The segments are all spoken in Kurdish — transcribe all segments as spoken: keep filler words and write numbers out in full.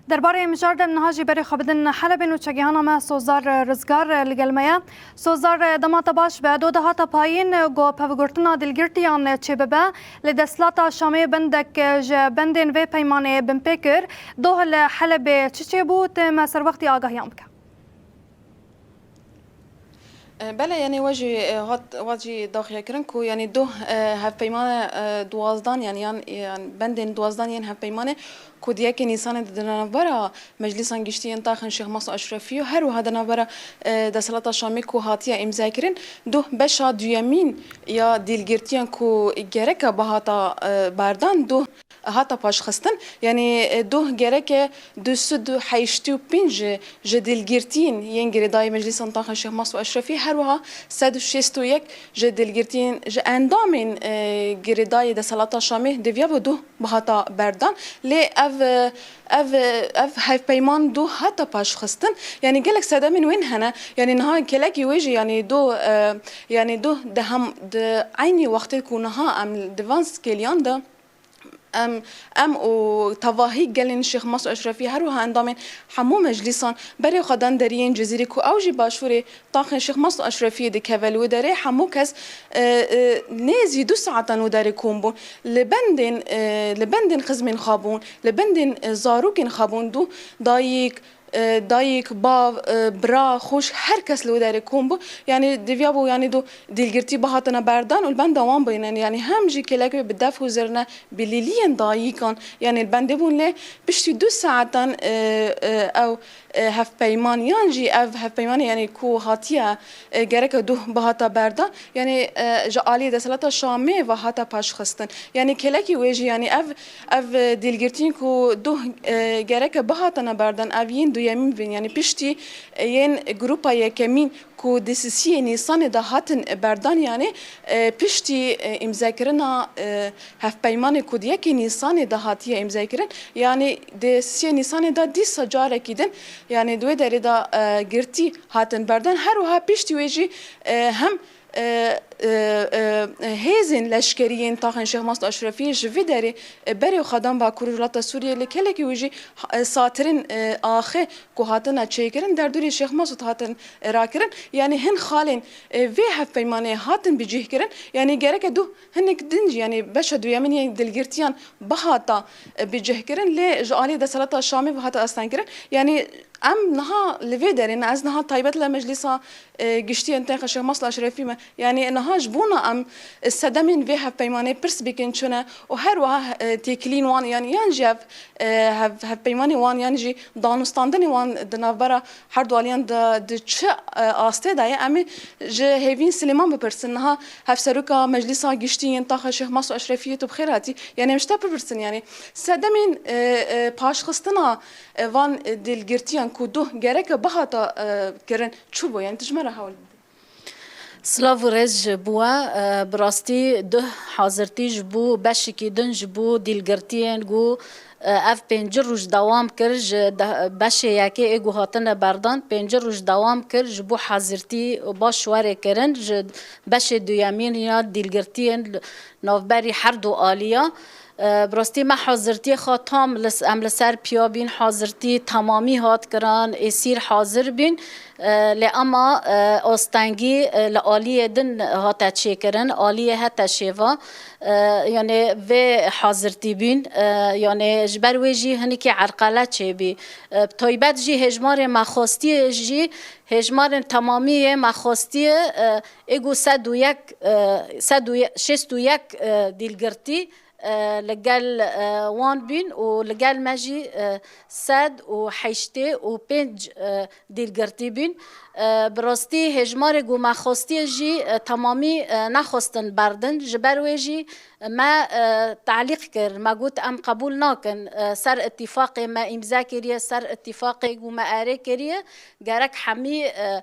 Derbarê mijar de em niha jî berê xwe bidin Helebê, nûçegihana me Sozar Rizgar li gel me ye. Sozar, dema te baş be, doh de hate payîn ku pevgurtina dîlgirtiyan çêbibe, li desthilata Şamê bendek ji bendên vê peymanê binpê kir. Doh li Helebê çi çêbû, tu me serwextî agahiyan bike. E, bele, yanî we jî, e, hat, we jî daxuya kirin ku, yanî, doh, e, hevpeymane, e, duwazdan, yanî, yan, yan bendên duwazdan yên hevpeymanê ku di yekê Nîsanê de di navbera Meclîsan Giştî yên Taxên Şêx Masûd Eşrefî û her wiha di navbera, e, desthilata Şamê ku hatiye îmzekirin, doh beşa duyemîn ya dîlgirtiyan ku gereke bihata, e, berdan, doh hata paşxistin. Yanî, e, doh gereke du sed û heştê û pênc ji, ji dîlgirtiyên yên girêdayî Meclîsan Taxên Şêx Masûd Eşrefî, her wiha sed û şêst û yek ji dîlgirtiyên, ji endamên, e, girêdayî desthilata Şamê diviyabû doh bihata berdan. Lê ev, e, ev, e, ev hevpeyman doh hata paşxistin. Yanî gelek sedemên wên hene. Yanî niha kelekî wê jî, yanî doh, e, yanî doh di hem, di eynî wextê ku niha em di van skêliyan de Em, em û tevahî gelên Şêx Masûd Eşrefî, her wiha endamên hemû meclîsan berê xwe dan deriyên Cizîrê ku ew jî başûrê taxên Şêx Masûd Eşrefiyê dikeve li wê derê, hemû kes, e, e, nêzî du saetan wê derê kom bûn. Li bendên, e, li bendên xizmên xwe bûn, li bendên, e, zarokên xwe bûn, du dayik, e, dayik, bav, e, bira, xwişk, her kes li wê derê kom bû. Yanî diviya bû, yanî du dîlgirtî bihatine berdan û li benda wan bînin. Yanî hem jî kêlek wê bi def û zirne, bi lîliyên dayikan, yanî li bendê bûn, lê piştî du saetan, e, e, ew, e, hevpeyman yan jî ev hevpeymanê, yanî ku hatiye, e, gereke duh bihata berdan, yanî, e, ji aliyê desthilata Şamê ve hata paşxistin. Yanî kêlekî wê jî, yanî ev, ev, e, dîlgirtiyên ku duh, e, gereke bihatine berdan, ev yên duyemîn bin, yanî piştî, e, yên grupa yekemîn ku di sisiyê Nîsanê de hatin berdan, yanî, e, piştî, e, îmzekirina, e, hevpeymanê ku di yekê Nîsanê de hatiye îmzekirin, yanî di sisiyê Nîsanê de dîsa carekî din, yanî di wê derê de, e, girtî hatin berdan. Her wiha piştî wê jî, e, hem, e, e, e, hêzên leşkerî yên taxên Şêx Masûd Eşrefiyê ji vê derê, e, berê xwe dan Bakur û Rojhilata Sûriyê, lê kêlekî wê jî, e, satirên, e, axê ku hatine çêkirin, derdorê Şêx Masûd hatin, e, rakirin. Yanî hin xalên, e, vê hevpeymanê hatin bicihkirin. Yanî gereke duh hinek din jî, yanî beşa duyemîn yên dîlgirtiyan bihata, e, bicihkirin, lê ji alî desthilata Şamê bihata astengkirin. Yanî em niha li vê derê ne, ez niha taybet li Meclîsa, e, Giştî yên Taxên Şêx Masûd Eşrefî me. Yanî niha ji bona em, e, sedemên vê hevpeymanê pirs bikin çi ne û her wiha, e, têkiliyên wan, yanî yan jî ev, e, hev-, hevpeymanê wan yan jî danûstandinê wan di navbera her du aliyan de di çi, e, astê de ye? Em ê ji Hêvîn Silêman bipirsin. Niha Hevseroka Meclîsa Giştî yên Taxa Şêx Masûd Eşrefiyê, tu bi xêr hatî. Yanî em ji te bipirsin, yanî sedemên, e, e, paşxistina, e, van, e, dîlgirtiyan ku duh gereke bihata, e, kirin çi bû? Yanî tu ji me re hewl bidî. Silav û rêz ji bo we. E, bi rastî duh hazirtî ji bo beşekî din ji bo dîlgirtiyên ku, e, ev pêncî roj dewam kir, ji de-, beşê yekê ê ku hatine berdan, pêncî roj dewam kir, ji bo hazirtî baş were kirin, ji beşê duyemîn ya dîlgirtiyên navberî her du aliya. E, bi rastî me hazirtiyê xwe tam li s-, em li ser piya bîn, hazirtî temamî hat kirin, êsîr hazir bîn. E, lê ema, e, astengî, e, li aliyê din hate çêkirin, aliyê hete şêva. E, yanê vê hazirtî bîn, e, yanê ji ber wê jî hinekî erqele çêbî. E, bi taybet jî hêjmarê me xwestiyê jî, hêjmarên temamî yê me xwestiyê, e, ê ku sed û yek, e, sed û ye-, şêst û yek, e, dîlgirtî, e, li gel, e, wan bîn û li gel me jî, e, sed û heştê û pênc, e, dîlgirtî bîn. E, bi rastî hêjmarê ku me xwestiye jî, e, temamî, e, nexwestin berdin. Ji ber wê jî me, e, telîq kir. Me got em qebûl nakin. E, ser îtîfaqê me îmze kiriye, ser îtîfaqê ku me erê kiriye, gerek hemî, e,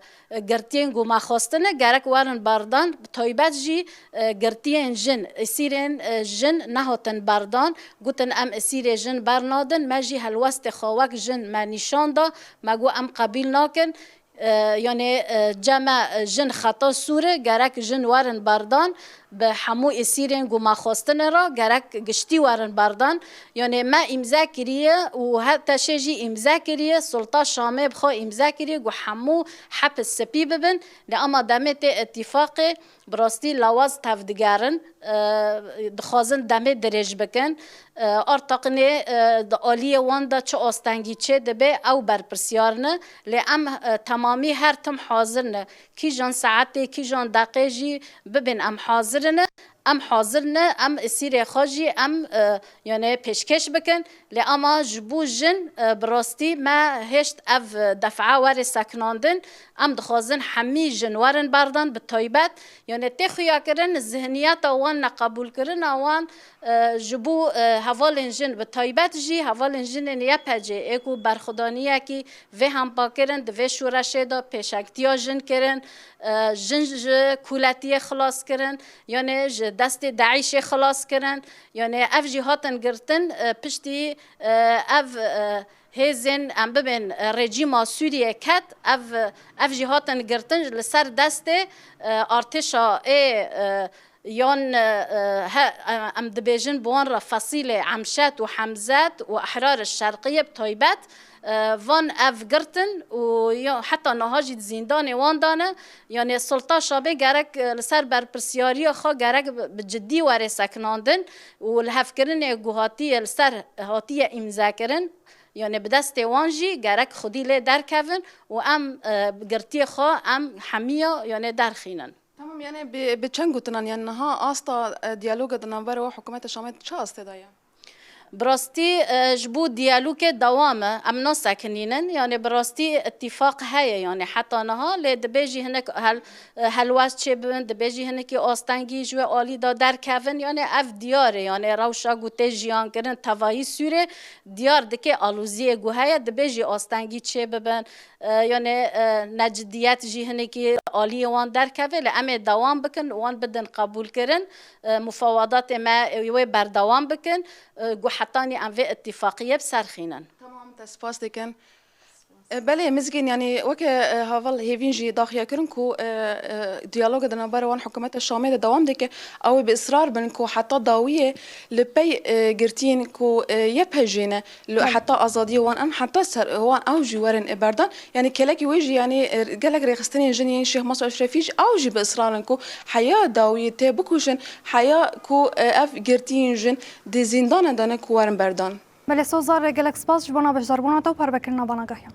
girtiyên ku me xwestine gerek werin berdan, bi taybet jî, e, girtiyên jin, îsîrên, e, jin nehatin berdan, gotin em îsîrê jin bernadin, me jî helwestê xwe wek jin me nîşan da, me got em qebîl nakin. E, yanê, e, cem e, jin xeta sûr e, gerek jin werin berdan, bi hemû êsîrên ku me xwestine re gerek giştî werin berdan. Yanê me îmze kiriye û her teşê jî îmze kiriye, Sulta Şamê bi xwe îmze kiriye ku hemû hepis spî bibin. Lê ama demê tê îtîfaqê, bi rastî lawaz tevdigerin, e, dixwazin demê dirêj bikin. E, artaqinê, e, di aliyê wan de çi astengî çê dibe, ew berpirsiyar ne. Lê em, e, temamî her tim hazir ne. Kîjan saetê, kîjan deqê jî bibin em hazir ne. Em hazir ne, em îsîrê xwe jî em, e, yanê pêşkêş bikin. Lê ama ji bo jin, e, bi rastî me hêşt ev, e, def'a were sekinandin. Em dixwazin hemî jin werin berdan, bi taybet, yanê tê xuyakirin, zihniyeta wan, neqebûlkirina wan, e, ji bo, e, hevalên jin, bi taybet jî hevalên jinên Y P G ê ku berxwedaniyekî vê hempa kirin, di vê şoreşê de pêşengtiya jin kirin, e, jin ji koletiyê xilas kirin, yanê ji destê DAIŞê xilas kirin, yanê ev jî hatin girtin, e, piştî, e, ev, e, hêzên, em bibên, e, rejîma Sûriyê ket, ev, ev jî hatin girtin li ser destê, e, artêşa ê, e, yan, e, e, he, e, em dibêjin bi wan re Fesîlê Emşet û Hemzet û Ehrar Şerqiyê bi taybet, e, van ev girtin û ya heta niha jî di zîndanê wan de ne. Yanê Sulta Şamê gerek, e, li ser berpirsiyariya xwe gerek bi, bi cidî were sekinandin û lihevkirinê ku hatiye li ser, hatiye îmzekirin, yanê bi destê wan jî gerek xwedî lê derkevin û em, e, bi girtiyê xwe em hemiya, yanê derxînin. Tamam, yani bi, bi çend gotinan, yani niha asta, e, diyaloga di navbera we hikûmeta Şamê çi astê de ye? Bi rastî, e, ji bo diyalogê dewam e, em nasekinînin. Yani bi rastî îtîfaq heye, yani heta niha, lê dibê jî hinek hel-, e, helwest çêbibin, dibê jî hinekî astengî ji wê alî de derkevin. Yani ev diyar e, yani rewşa ku tê jiyan kirin tevayî Sûrê diyar dike aloziyê ku heye, dibê jî astengî çêbibin. E, yanê, e, necidiyet jî hinekî aliyê wan derkeve, lê em ê dewam bikin, wan bidin qebûlkirin, e, mufawadatê me, e, wê berdewam bikin, e, ku hetanî em vê îtîfaqiyê bi ser xînin. Tamam, te spas dikin. E, belê, Mizgîn, yanî weke, e, heval Hêvîn jî daxuya kirin ku, e, e, diyaloga di navbera wan hikûmeta Şamê de dewam dike, ew ê bi israr bin ku heta dawiyê li pey, e, girtiyên ku, e, Y P G ne, Li Belê. heta azadiyê wan in, heta ser wan ew jî werin berdan. Yanî kelekî wê jî, yanî, e, gelek rêxistinên jin yên Şêx Mesûd Eşrefî jî ew jî bi israr in ku heya dawiyê tê bikuşin, heya ku, e, ev girtiyên jin di zîndanan de ne ku werin berdan. Belê Sozar, gelek spas ji bona beşdarbûna te û parvekirina vana gahiyan.